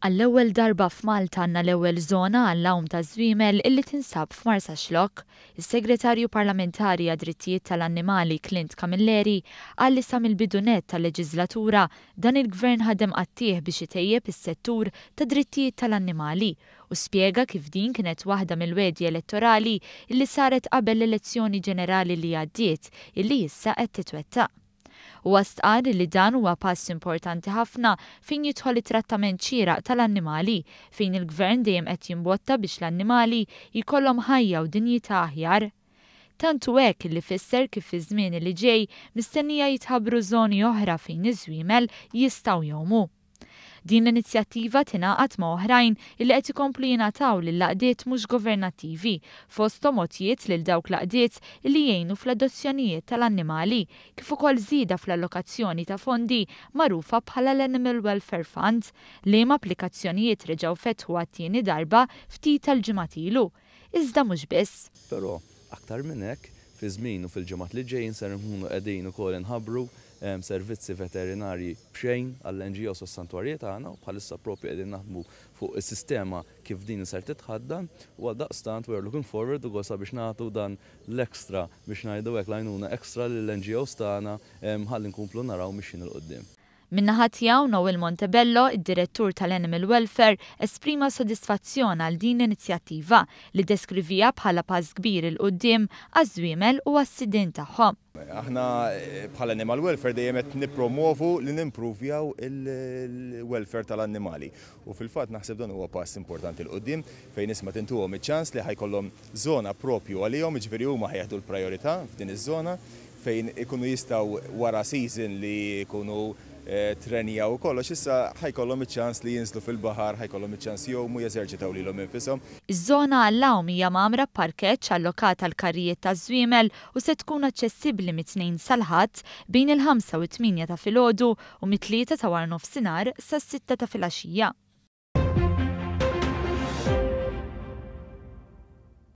Għall-ewwel darba f'Malta għandna l-ewwel żona għall-għawm taż-żwiemel illi tinsab f'Marsaxlokk. Is-Segretarju Parlamentari għad-Drittijiet tal-Annimali Clint Camilleri qal li sa mill-bidu nett tal-leġiżlatura dan il-Gvern ħadem qatigħ biex itejjeb is-settur tad-drittijiet tal-annimali u spjega kif din kienet waħda mill-wegħdi elettorali illi saret qabel l-elezzjoni ġenerali li għaddiet illi issa qed titwettaq. Huwa stqarr li dan huwa pass importanti ħafna fejn jidħol it-trattament xieraq tal-annimali, fejn il-Gvern dejjem qed jimbotta biex l-annimali jkollhom ħajja u dinjità aħjar. Tant hu hekk li fisser kif fiż-żmien li ġej mistennija jitħabbru żoni oħra fejn iż-żwiemel jistgħu jgħumu. Din l-inizjattiva tingħaqad ma' oħrajn illi qed ikomplu jingħataw lill-għaqdiet mhux governattivi, fosthom għotjiet lil dawk l-għaqdiet illi jgħinu fl-adozzjonijiet tal-annimali, kif ukoll żieda fl-allokazzjoni ta' fondi magħrufa bħala l-Animal Welfare Fund, liema applikazzjonijiet reġgħu fetħu għat-tieni darba ftit tal-ġimgħat ilu. Iżda mhux biss. Però aktar minn hekk, fi żmien u fil-ġimgħat li ġejjin ser nkunu qegħdin ukoll inħabbru servizzi veterinarji b'xejn għall-NGOs u s-santwarji tagħna u bħalissa propju qegħdin naħdmu fuq is-sistema kif din ser titħaddan u għaldaqstant we are looking forward ukoll sabiex nagħtu dan l-extra biex ngħidu hekk l-għajnuna extra lill-NGOs tagħna ħalli nkomplu naraw mixjin 'il quddiem. Min-naħa tiegħu Noel Montebello, id-direttur tal-Animal Welfare, esprima sodisfazzjon għal din l-inizjattiva li ddeskriviha bħala pass kbir 'il quddiem għaż-żwiemel u għas-sidien tagħhom. Aħna bħala Animal Welfare dejjem qed nippromovu li nimpruvjaw il-welfare tal-annimali. U fil-fatt naħseb dan huwa pass importanti 'l quddiem fejn isma' tintuhom iċ-ċans li ħa jkollhom żona propju għalihom, jiġifieri huma ħa jieħdu l-priorità f'din iż-żona fejn ikunu jistgħu wara season li jkunu trenjaw u kollox, issa ħa jkollhom iċ-ċans li jinżlu fil-baħar, ħa jkollhom iċ-ċans jgħumu, jeżerċitaw lilhom infushom. Iż-żona għall-għawm hija mgħammra b'parkeġġ allokat għall-karrijiet taż-żwiemel u se tkun aċċessibbli mit-Tnejn sal-Ħadd bejn il-5 u t-8 ta' filgħodu u mit-3 ta' waranofsinhar sas-6 ta' filgħaxija.